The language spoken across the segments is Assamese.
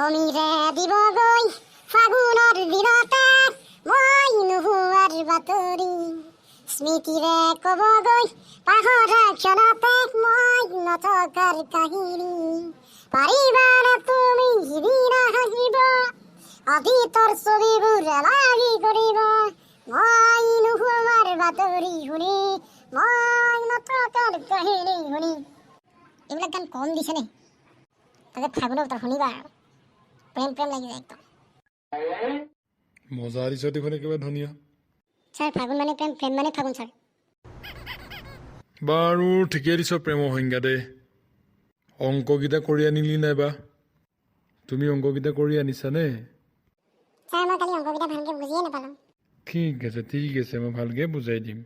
সমীৰে দিবগৈ ফাগুনৰ দিনতে মই নোহোৱাৰ বাতৰি, স্মৃতিৰে ক'বগৈ পাহৰা ক্ষণতে মই নথকাৰ কাহিনী। পাৰিবানে তুমি সিদিনা হাঁহিব, অতীতৰ ছবিবোৰ লাগি কৰিব, মই নোহোৱাৰ বাতৰি শুনি, মই নথকাৰ কাহিনী শুনি? এইবিলাক গান কম দিছেনে? তাতে ফাগুনৰ বতৰ, শুনিবা আৰু প্ৰেম প্ৰেম লাগি যায় একদম। মজা দিছ দেখোন, একেবাৰে ধুনীয়া। ছাৰ, ফাগুন মানে প্ৰেম, প্ৰেম মানে ফাগুন ছাৰ। বাৰু, ঠিকেই দিছ প্ৰেমৰ সংজ্ঞা দে। অংককেইটা কৰি আনিলি নাই বা? তুমি অংককেইটা কৰি আনিছানে? ছাৰ, মই কালি অংককেইটা ভালকৈ বুজিয়ে নাপালোঁ। ঠিক আছে, ঠিক আছে, মই ভালকৈ বুজাই দিম।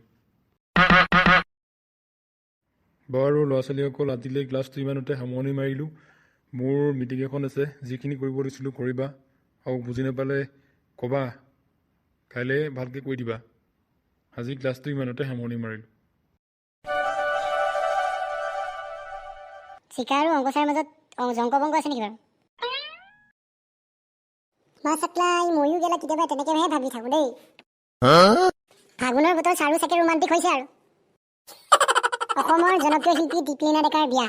বাৰু ল'ৰা ছোৱালীসকল, আজিলৈ ক্লাছটো ইমানতে সামৰণি মাৰিলোঁ। মোৰ মিটিং এখন আছে। যিখিনি কৰিব দিছিলোঁ কৰিবা আৰু বুজি নাপালে ক'বা। কাইলৈ ভালকৈ কৈ দিবা। আজি ক্লাছটো ইমানতে সামৰণি মাৰিলোঁ। চিকা আৰু অংক ছাৰৰ মাজত জংক বংক আছে নেকি বাৰু? মই চাপ্লাই ময়ো গেলা কেতিয়াবা তেনেকেহে ভাবি থাকোঁ দেই। ফাগুনৰ বতৰ, ছাৰো চাগে ৰোমান্টিক হৈছে। আৰু অসমৰ জনপ্ৰিয় শিল্পী দীপলিনা ডেকাৰ বিয়া,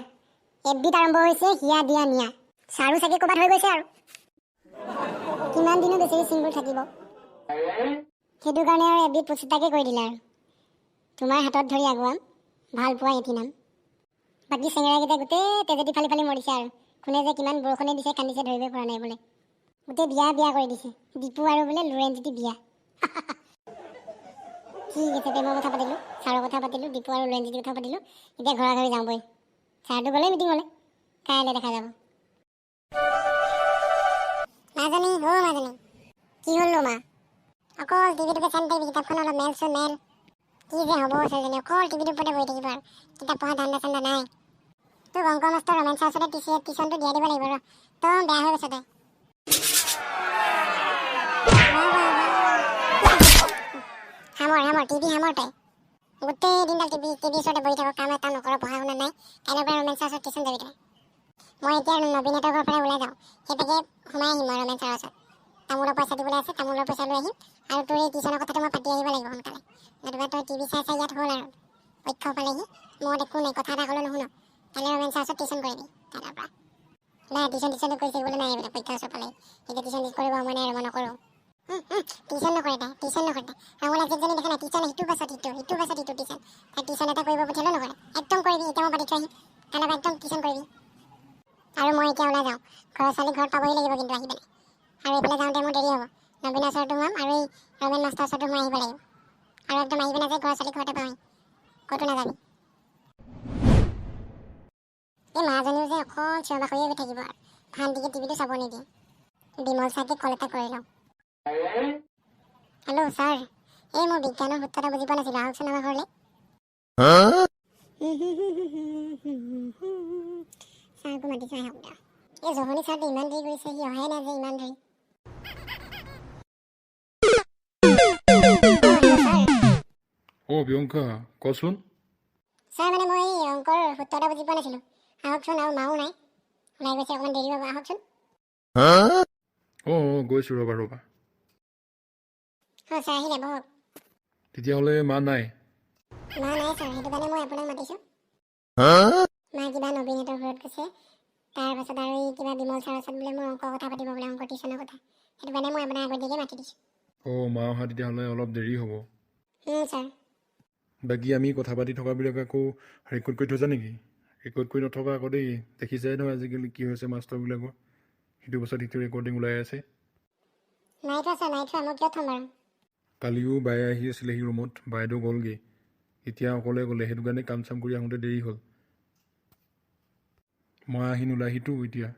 এফ বিত আৰম্ভ হৈছে হিয়া দিয়া নিয়া। ছাৰো চাগে ক'ৰবাত হৈ গৈছে। আৰু কিমান দিনো বেচেৰি চিংগুল থাকিব, সেইটো কাৰণে আৰু এফ বিত পোষ্ট এটাকে কৰি দিলে আৰু, "তোমাৰ হাতত ধৰি আগুৱাম, ভাল পোৱা এটি নাম"। বাকী চেঙেৰাকেইটা গোটেই তেজেদি ফালি ফালি মৰিছে। আৰু কোনে যে কিমান বৰষুণে দিছে, কান্দিছে, ধৰিবই পৰা নাই বোলে। গোটেই বিয়া বিয়া কৰি দিছে, দীপু আৰু বোলে লুৰেঞ্জ্যোতি বিয়া। ঠিক আছে, প্ৰেমৰ কথা পাতিলোঁ, ছাৰৰ কথা পাতিলোঁ, দীপু আৰু লুৰেঞ্জ্যোতিৰ কথা পাতিলোঁ। এতিয়া ঘৰা ঘৰি যাওঁ বৈ। ছাৰটো গ'লেই মিটিঙলৈ, কাইলৈ দেখা যাব। মাজনী, অ' মাজনী। কি হ'ল মা? অকল টিভিটোকে চাই নাথাকিবি, কিতাপখন অলপ মেলচোন, মেল। কি যে হ'ব ছোৱালীজনী, অকল টিভিটোৰ ওপৰতে বহি থাকিব আৰু কিতাপ পঢ়া ধান্দা চান্দা নাই। তোক অংক মাষ্টৰ ৰমেন ছাৰৰ ওচৰতে টিউচনটো দিয়াই দিব লাগিব ৰ। একদম বেয়া হৈ গৈছ তই। বাহ, বাহ, বাহ। সামৰ, সামৰ, টিভি সামৰ। তই গোটেই দিনডাল টিভি ওচৰতে বহি থাক, কাম এটা নকৰ, পঢ়া শুনা নাই। কাইলৈৰ পৰা ৰমেন ছাৰৰ ওচৰত টিউচন যাবি তই। মই এতিয়া নবীনহঁতৰ ঘৰৰ পৰা ওলাই যাওঁ, সেইভাগে সোমাই আহিম মই ৰমেন ছাৰৰ ওচৰত। তামোলৰ পইচা দিবলৈ আছে, তামোলৰ পইচা লৈ আহিম। আৰু তোৰ এই টিউচনৰ কথাটো মই পাতি আহিব লাগিব সোনকালে, নতুবা তই টিভি চাই চাই ইয়াত হ'ল আৰু পৰীক্ষাও পালেহি, মনত একো নাই, কথা এটা ক'লেও নুশুন। কাইলৈ ৰমেন ছাৰৰ ওচৰত টিউচন কৰিবি কাইলৈৰ পৰা। নাই, টিউচন টিউচন কৰি থাকিবলৈ নাই এইবিলাক। পৰীক্ষা ওচৰ পালেহি, এতিয়া টিউচন কৰিব সময় নাই আৰু মই নকৰোঁ। টিউচন নকৰে তাই, টিউচন নকৰে তাই। ৰঙলা জীয়েকজনী দেখা নাই? টিউচন সিটোৰ পাছত সিটো, সিটোৰ পাছত সিটো টিউচন। তাই টিউচন এটা কৰিব পঠিয়ালেও নকৰে। একদম কৰিবি, এতিয়া মই পাতি থৈ আহিম। কাইলৈৰ পৰা একদম টিউচন কৰিবি। আৰু মই এতিয়া ওলাই যাওঁ, ঘৰৰ ছোৱালী ঘৰত পাবহি লাগিব কিন্তু আহি পেলাই। আৰু এইফালে যাওঁতে মোৰ দেৰি হ'ব। নবীনৰ ওচৰতো সোমাম আৰু এই ৰমেন মাষ্টৰৰ ওচৰতো সোমাই আহিব লাগিব। আৰু একদম আহি পেলাই যে ঘৰৰ ছোৱালী ঘৰতে পাওঁহি, ক'তো নাযাবি। এই মাজনীও যে অকল চিঞৰ বাখৰিয়ে গৈ থাকিব আৰু শান্তিকে টিভিটো চাব নিদিয়ে। বিমল ছাৰকে কল এটা কৰি লওঁ। হেল্ল' ছাৰ, এই মই বিজ্ঞানৰ সূত্ৰ এটা বুজি পোৱা নাছিলোঁ, আহকচোন আমাৰ ঘৰলৈ। ছাৰকো মাতিছোঁ, আহক দিয়ক। এই জহনী ছাৰটো ইমান দেৰি কৰিছে, সি অহাই নাই যে ইমান দেৰি। অঁ, হেল্ল' ছাৰ। অ' প্ৰিয়ংকা, কচোন। ছাৰ, মানে মই এই অংকৰ সূত্ৰ এটা বুজি পোৱা নাছিলোঁ, আহকচোন। আৰু মাও নাই, ওলাই গৈছে, অকণমান দেৰি হ'ব, আহকচোন। অঁ অঁ গৈছোঁ, ৰ'বা ৰ'বা। অঁ ছাৰ, আহিলে, বহক। তেতিয়াহ'লে মা নাই? মা নাই ছাৰ, সেইটো কাৰণে মই আপোনাক মাতিছোঁ। মা কিবা নবীনহঁতৰ ঘৰত গৈছে, তাৰপাছত আৰু এই কিবা বিমল ছাৰৰ ওচৰত বোলে মোৰ অংকৰ কথা পাতিব বোলে, অংকৰ টিউচনৰ কথা। সেইটো কাৰণে মই আপোনাক আগতীয়াকৈ মাতি দিছোঁ। অঁ, মা অহা তেতিয়াহ'লে অলপ দেৰি হ'ব। ছাৰ। বাকী আমি কথা পাতি থকাবিলাক আকৌ ৰেকৰ্ড কৰি থৈছা নেকি? ৰেকৰ্ড কৰি নথবা আকৌ দেই। দেখিছাই নহয় আজিকালি কি হৈছে মাষ্টৰবিলাকৰ, সিটোৰ পাছত সিটো ৰেকৰ্ডিং ওলাই আছে। নাই থোৱা ছাৰ, নাই থোৱা। মই কিয় থ'ম বাৰু? কালিও বায়ে আহি আছিলে সি ৰুমত, বাইদেউ গ'লগৈ, এতিয়া অকলে গ'লে। সেইটো কাৰণে কাম চাম কৰি আহোঁতে দেৰি হ'ল। মই আহি নোলাহিতো এতিয়া।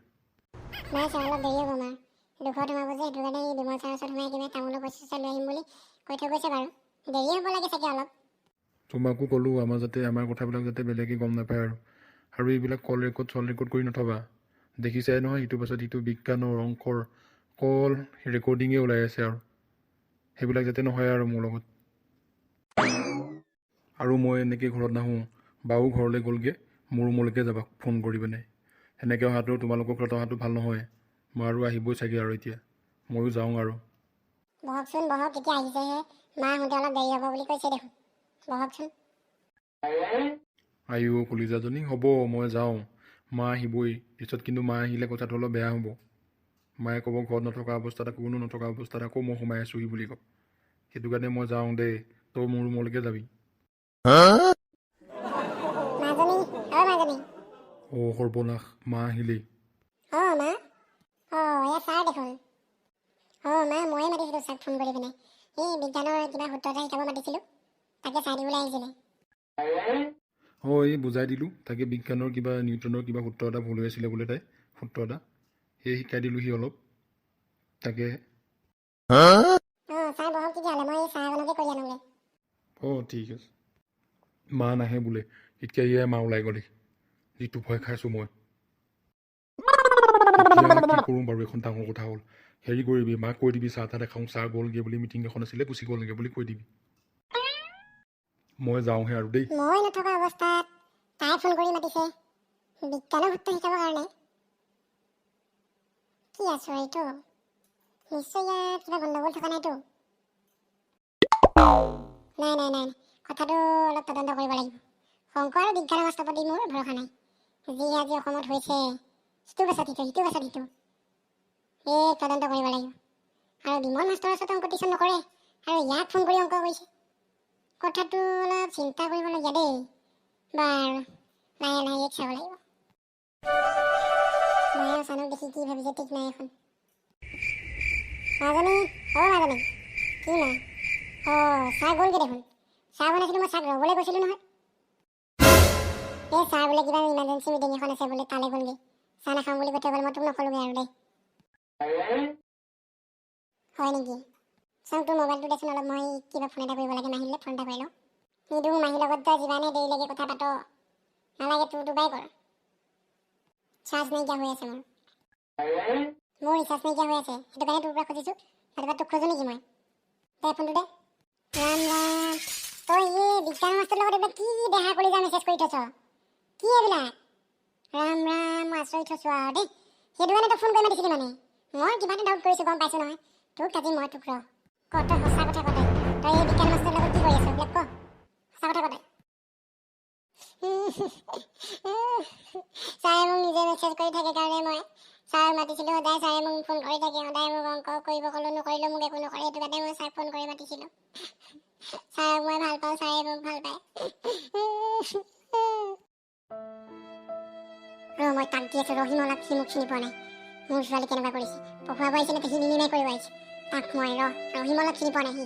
নাই ছাৰ, অলপ দেৰি হ'ব। মাৰ দুঘৰত সোমাব যে, সেইটো কাৰণে এই বিমল ছাৰৰ ওচৰত সোমাই কিবা তামোলৰ পইচা চইচা লৈ আহিম বুলি কৈ থৈ গৈছে বাৰু। দেৰিয়ে হ'ব লাগে চাগে অলপ। তোমাকো ক'লোঁ, আমাৰ যাতে আমাৰ কথাবিলাক যাতে বেলেগে গম নাপায় আৰু এইবিলাক কল ৰেকৰ্ড চল ৰেকৰ্ড কৰি নথবা। দেখিছাই নহয়, ইটোৰ পাছত ইটো বিজ্ঞানৰ, অংকৰ কল ৰেকৰ্ডিঙে ওলাই আছে। আৰু সেইবিলাক যাতে নহয় আৰু মোৰ লগত। আৰু মই এনেকৈ ঘৰত নাহোঁ, বাও ঘৰলৈ গ'লগৈ, মোৰ ৰুমলৈকে যাবা ফোন কৰি পিনে। সেনেকৈ অহাটো, তোমালোকৰ ঘৰত অহাটো ভাল নহয়। মই আৰু আহিবই চাগে আৰু এতিয়া ময়ো যাওঁ আৰু। বহকচোন বহক, এতিয়া আহিছেহে, মা আহোঁতে অলপ দেৰি হ'ব বুলি কৈছে দেখোন, বহকচোন। আইও কলিজাজনী, হ'ব মই যাওঁ, মা আহিবই পিছত। কিন্তু মা আহিলে কথাটো অলপ বেয়া হ'ব, মায়ে ক'ব ঘৰত নথকা অৱস্থাত আকৌ কোনো নথকা অৱস্থাত আকৌ মই সোমাই আছোঁহি বুলি ক'ব। সেইটো কাৰণে মই যাওঁ দেই, তই মোৰ ৰুমলৈকে যাবি। মাজনী, অ' মাজনী। অ' সৰ্বনাশ, মা আহিলেই। অঁ মা, অঁ এয়া ছাৰ দেখোন। অঁ মা, ময়ে মাতিছিলোঁ ছাৰক ফোন কৰি পিনে, এই বিজ্ঞানৰ কিবা সূত্ৰ এটা শিকাব মাতিছিলোঁ, তাকে চাই দিবলৈ আহিছিলে। অঁ, এই বুজাই দিলোঁ তাকে, বিজ্ঞানৰ কিবা নিউটনৰ কিবা সূত্ৰ এটা ভুল হৈ আছিলে বোলে তাই, সূত্ৰ এটা সেই শিকাই দিলোঁহি অলপ তাকে। অঁ ছাৰ বহক তেতিয়াহ'লে, মই এই চাহ অকণকে কৰি আনোগৈ। অঁ ঠিক আছে। মা নাহে বোলে এতিয়া, এয়াই মা ওলাই গ'লেই, যিটো ভয় খাইছোঁ মই এতিয়া কি কৰোঁ বাৰু, এখন ডাঙৰ কথা হ'ল। হেৰি কৰিবি, মাক কৈ দিবি চাহ তাহ নাখাওঁ, ছাৰ গ'লগৈ বুলি, মিটিং এখন আছিলে গুচি গ'লগৈ বুলি কৈ দিবি। মই যাওঁহে আৰু দেই। মই নথকা অৱস্থাত তাই ফোন কৰি মাতিছে বিজ্ঞানৰ সূত্ৰ শিকাবৰ কাৰণে, কি আচৰিত অ'। নিশ্চয় ইয়াত কিবা গণ্ডগোল থকা নাইতো? নাই নাই নাই, কথাটো অলপ তদন্ত কৰিব লাগিব। শংকৰ আৰু বিজ্ঞানৰ মাষ্টৰ প্ৰতি মোৰ ভৰসা নাই, যি আজি অসমত হৈছে, সিটো পাছত সিটো, সিটো পাছত সিটো, এই তদন্ত কৰিব লাগিব। আৰু বিমল মাষ্টৰৰ ওচৰত অংক টিউশ্যন নকৰে আৰু ইয়াক ফোন কৰি অংক কৰিছে, কথাটো অলপ চিন্তা কৰিবলগীয়া দেই। বাৰু লাহে লাহে ইয়াক চাব লাগিব। মায়েও চানুক দেখি কি ভাবিছে ঠিক নাই এখন। মাজনী, অ' মাজনী। কি মা? অঁ ছাৰ গ'লগৈ দেখোন, চাহ বনাইছিলোঁ মই, ছাৰক ৰ'বলৈ কৈছিলোঁ নহয়। এই ছাৰ বোলে কিবা ইমাৰ্জেঞ্চি মিটিং এখন আছে বোলে, তালৈ গ'লগৈ, চাহ নাখাওঁ বুলি কৈ থৈ গ'ল, মই তোক নক'লোগৈ আৰু দেই। হয় নেকি? চাওঁ তোৰ মোবাইলটো দেচোন অলপ, মই কিবা ফোন এটা কৰিব লাগে মাহীলৈ, ফোন এটা কৰি লওঁ। নিদো, মাহীৰ লগত তই যিমানে দেৰিলৈকে কথা পাত নালাগে, তোৰ দুবাই কৰ। চাৰ্জ নাইকিয়া হৈ আছে মোৰ, মোৰ ৰিচাৰ্জ নাইকিয়া হৈ আছে, সেইটো কাৰণে তোৰ পৰা খুজিছোঁ, নতুবা তোক খোজো নেকি মই? দে ফোনটো দে। ৰাম ৰাম, তই এই বিজ্ঞান মাষ্টৰৰ লগত এইবিলাক কি দেহা কলিজা মেছেজ কৰি থৈছ কি এইবিলাক? ৰাম ৰাম, মই আচৰিত হৈছোঁ আৰু দেই। সেইটো কাৰণে তই ফোন কৰি মাতিছিলি মানে? মই কিবা এটা ডাউট কৰিছোঁ, গম পাইছোঁ নহয় তোক আজি মই। তোক ৰ ক, তই সঁচা কথা ক, তই তই এই বিজ্ঞান মাষ্টৰৰ লগত কি কৰি আছ এইবিলাক ক, সঁচা কথা ক তই। ছাৰে মোক নিজে মেছেজ কৰি থাকে কাৰণে মই ছাৰক মাতিছিলোঁ সদায়, ছাৰে মোক ফোন কৰি থাকে সদায়, মোক অংক কৰিব ক'লোঁ নকৰিলেও মোক একো নকৰে, সেইটো কাৰণে মই ছাৰক ফোন কৰি মাতিছিলোঁ। ছাৰক মই ভাল পাওঁ, ছাৰে মোক ভাল পায়। ৰ মই তাক দি আছোঁ, ৰহিম অলপ, সি মোক চিনি পোৱা নাই, মোৰ ছোৱালী কেনেকুৱা কৰিছে, পঢ়ুৱাব আহিছে নে সি নিনিমাই কৰিব আহিছে তাক মই, ৰ ৰহিম অলপ চিনি পোৱা নাই সি।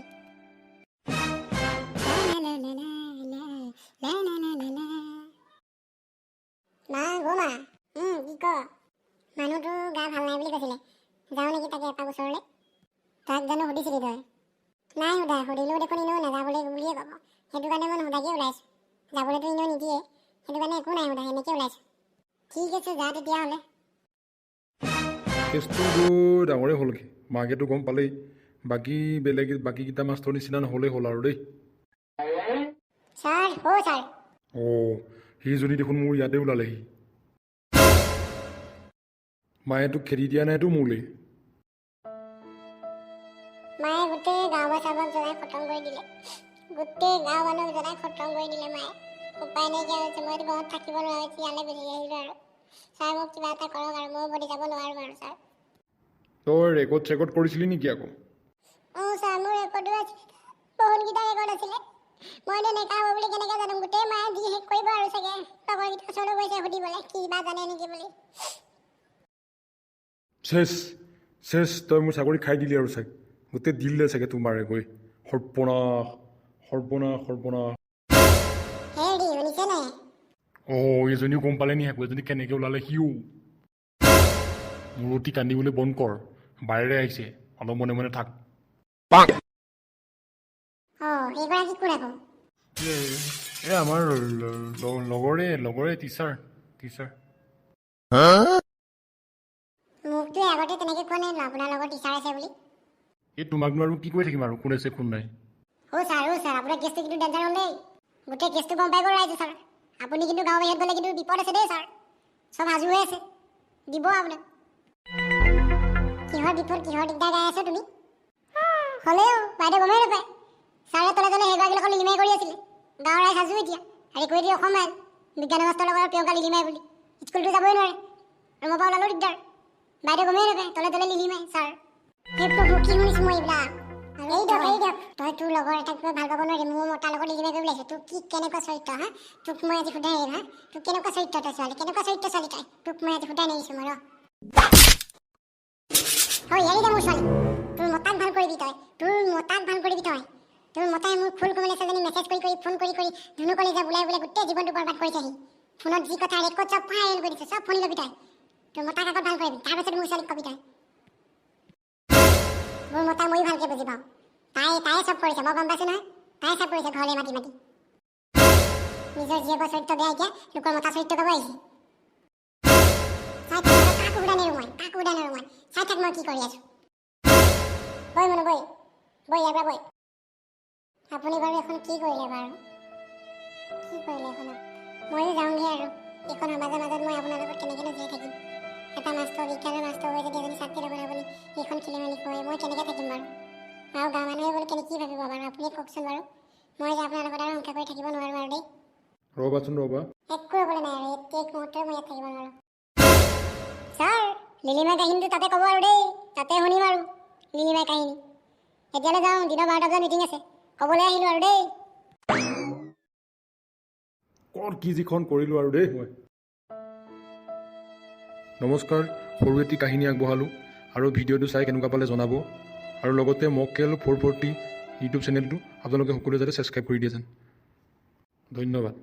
মা গ' মা। কি ক? মানুহটো গা ভাল নাই বুলি কৈছিলে, যাওঁ নেকি তাকে এপাক ওচৰলৈ? তাক জানো সুধিছিলি তই? নাই সোধা, সুধিলেও দেখোন এনেও নাযাবলৈ বুলিয়ে ক'ব, সেইটো কাৰণে মই নুসুধাকৈ ওলাইছোঁ, যাবলৈতো এনেও নিদিয়ে, সেইটো কাৰণে একো নাই সোধা, এনেকৈ ওলাইছোঁ। ঠিক আছে যা তেতিয়াহ'লে। কেছটো গৈ ডাঙৰেই হ'লগৈ, মাকেতো গম পালেই, বাকী বেলেগ বাকীকেইটা মাষ্টৰ নিচিনা নহ'লেই হ'ল আৰু দেই। ছাৰ, অ' ছাৰ। অঁ সেইজনী দেখোন মোৰ ইয়াতে ওলালেহি, মায়ে তোক খেদি দিয়া নাইতো মোলৈ? মায়ে গোটেই গাঁও চাবক জ্বলাই খতম কৰি দিলে, গোটেই গাঁও মানুহক জ্বলাই খতম কৰি দিলে মায়ে, উপায় নাইকিয়া হৈছে, মই ঘৰত থাকিব নোৱাৰা হৈছোঁ, ইয়ালৈ গুচি আহিলোঁ আৰু। ছাৰ মোক কিবা এটা কৰক আৰু, ময়ো বনি যাব নোৱাৰোঁ আৰু ছাৰ। তই ৰেকৰ্ড চেকৰ্ড কৰিছিলি নেকি আকৌ? অঁ ছাৰ, মোৰ ৰেকৰ্ডো আছিলে, বহুতকেইটা ৰেকৰ্ড আছিলে, মই এনেকুৱা হ'ব বুলি কেনেকৈ জানো, গোটেই মায়ে দি শেষ কৰিব আৰু চাগে, লগৰকেইটা ওচৰলৈ গৈছে সুধিবলৈ কিবা জানে নেকি বুলি। চেচ চেচ, তই মোৰ চাকৰি খাই দিলি আৰু চাগে, গোটেই দিলে চাগে তোমাৰে গৈ, সৰ্বনাশ সৰ্বনাশ সৰ্বনাশ। হেৰি শুনিছে নে? অঁ এইজনীও গম পালে নি আকৌ, এজনী কেনেকৈ ওলালে সিও? মূৰতি কান্দিবলৈ বন্ধ কৰ, বাৰেৰে আহিছে, অলপ মনে মনে থাক। অঁ এইগৰাকী কোন আকৌ? এই আমাৰ লগৰে লগৰে টিচাৰ টিচাৰ। মোকতো আগতে তেনেকৈ কোৱা নাই আপোনাৰ লগৰ টিচাৰ আছে বুলি। এই তোমাকনো আৰু কি কৈ থাকিম আৰু, কোন আছে কোন নাই। অ' ছাৰ, অ' ছাৰ, আপোনাৰ কেছটো কিন্তু ডেঞ্জাৰ হ'ল দেই, গোটেই কেছটো গম পাই গ'ল ৰাইজে ছাৰ, আপুনি কিন্তু গাঁও বাহিৰত গ'লে কিন্তু বিপদ আছে দেই ছাৰ, চব সাজু হৈ আছে দিব আপোনাক। কিহৰ বিপদ, কিহৰ দিগদাৰ গাই আছ তুমি? হ'লেও বাইদেউ গমেই নাপায়। ছাৰে তলে তলে সেইগৰাকীৰ লগত লিলিমাই কৰি আছিলে। গাঁৱৰ ৰাইজ সাজু এতিয়া। হেৰি কৰি দিয়ে অসম আইল বিজ্ঞান মাষ্টৰৰ লগত প্ৰিয়ংকা লিলিমাই বুলি। স্কুলটো যাবই নোৱাৰে, ৰুমৰ পৰা ওলালেও দিগদাৰ। বাইদেউ গমেই নাপায়, তলে তলে লিলিমাই ছাৰ। হে প্ৰভু, কি শুনিছোঁ মই এইবিলাক? এই দিয়ক, এই দিয়ক। তই তোৰ লগৰ এটাক কিবা ভাল পাব নোৱাৰি মোৰ মতাৰ লগত লিলিমাই কৰি ওলাইছ। তোৰ কি কেনেকুৱা চৰিত্ৰ হা? তোক মই আজি সোধাই এৰিম হা। তোক কেনেকুৱা চৰিত্ৰ তই ছোৱালী, কেনেকুৱা চৰিত্ৰ ছোৱালী তই? তোক মই আজি সোধাই নেৰিছোঁ মই, ৰ। ঐ, এৰি দে মোৰ ছোৱালী। তোৰ মতাক ভাল কৰিবি তই, তোৰ মতাক ভাল কৰিবি তই। তোৰ মতাই মোৰ ফুল কোমলীয়া ছোৱালীজনী মেছেজ কৰি কৰি, ফোন কৰি কৰি, ধুনু কলেজা বোলাই বোলাই গোটেই জীৱনটো বৰবাদ কৰিছেহি। ফোনত যি কথা ৰেকৰ্ড চব ফাইল কৰি দিছে, চব শুনি ল'বি তই। তোৰ মতাক আগত ভাল কৰিবি, তাৰপাছত মোৰ ছোৱালীক কবি তই। মোৰ মতা ময়ো ভালকৈ বুজি পাওঁ। তাই চব কৰিছে, মই গম পাইছোঁ নহয়। তাই চব কৰিছে ঘৰলৈ মাতি মাতি। নিজৰ জীয়েকৰ চৰিত্ৰ বেয়া, এতিয়া লোকৰ মতা চৰিত্ৰ গাব আহিছে। চাই থাক, কাকো সোধা নেৰো মই, কাকো সোধা নেৰো মই। চাই থাক মই কি কৰি আছোঁ। বৈ মনো, বৈ বৈ, ইয়াৰ পৰা বৈ। আপুনি বাৰু এখন কি কৰিলে বাৰু? কি কৰিলে এখন? ময়ো যাওঁগৈ আৰু। এইখন সমাজৰ মাজত মই আপোনাৰ লগত কেনেকৈনো জীয়াই থাকিম? এটা মাষ্টৰ, বিজ্ঞানৰ মাষ্টৰ হৈ যদি এজনী ছাত্ৰীৰ লগত আপুনি এইখন খেলি মেলি কৰে, মই কেনেকৈ থাকিম বাৰু? আৰু গাঁৱৰ মানুহে বোলো কেনে কি ভাবিব বাৰু? আপুনি কওকচোন বাৰু। মই যে আপোনাৰ লগত আৰু সংসাৰ কৰি থাকিব নোৱাৰোঁ আৰু দেই। ৰ'বাচোন, ৰ'বা। একো ৰ'বলৈ নাই আৰু। এতিয়া এক মুহূৰ্ত মই ইয়াত থাকিব নোৱাৰোঁ ছাৰ। লিলিমাই কাহিনীটো তাতে ক'ব আৰু দেই, তাতে শুনিম আৰু লিলিমাই কাহিনী। এতিয়ালৈ যাওঁ, দিনৰ 12টা বজাত মিটিং আছে, ক'বলৈ আহিলোঁ আৰু দেই। ক'ত কি যিখন কৰিলোঁ আৰু দেই মই। নমস্কাৰ, সৰু এটি কাহিনী আগবঢ়ালোঁ আৰু ভিডিঅ'টো চাই কেনেকুৱা পালে জনাব আৰু লগতে মকেল 440 ইউটিউব চেনেলটো আপোনালোকে সকলোৱে যাতে ছাবস্ক্ৰাইব কৰি দিয়ে যেন। ধন্যবাদ।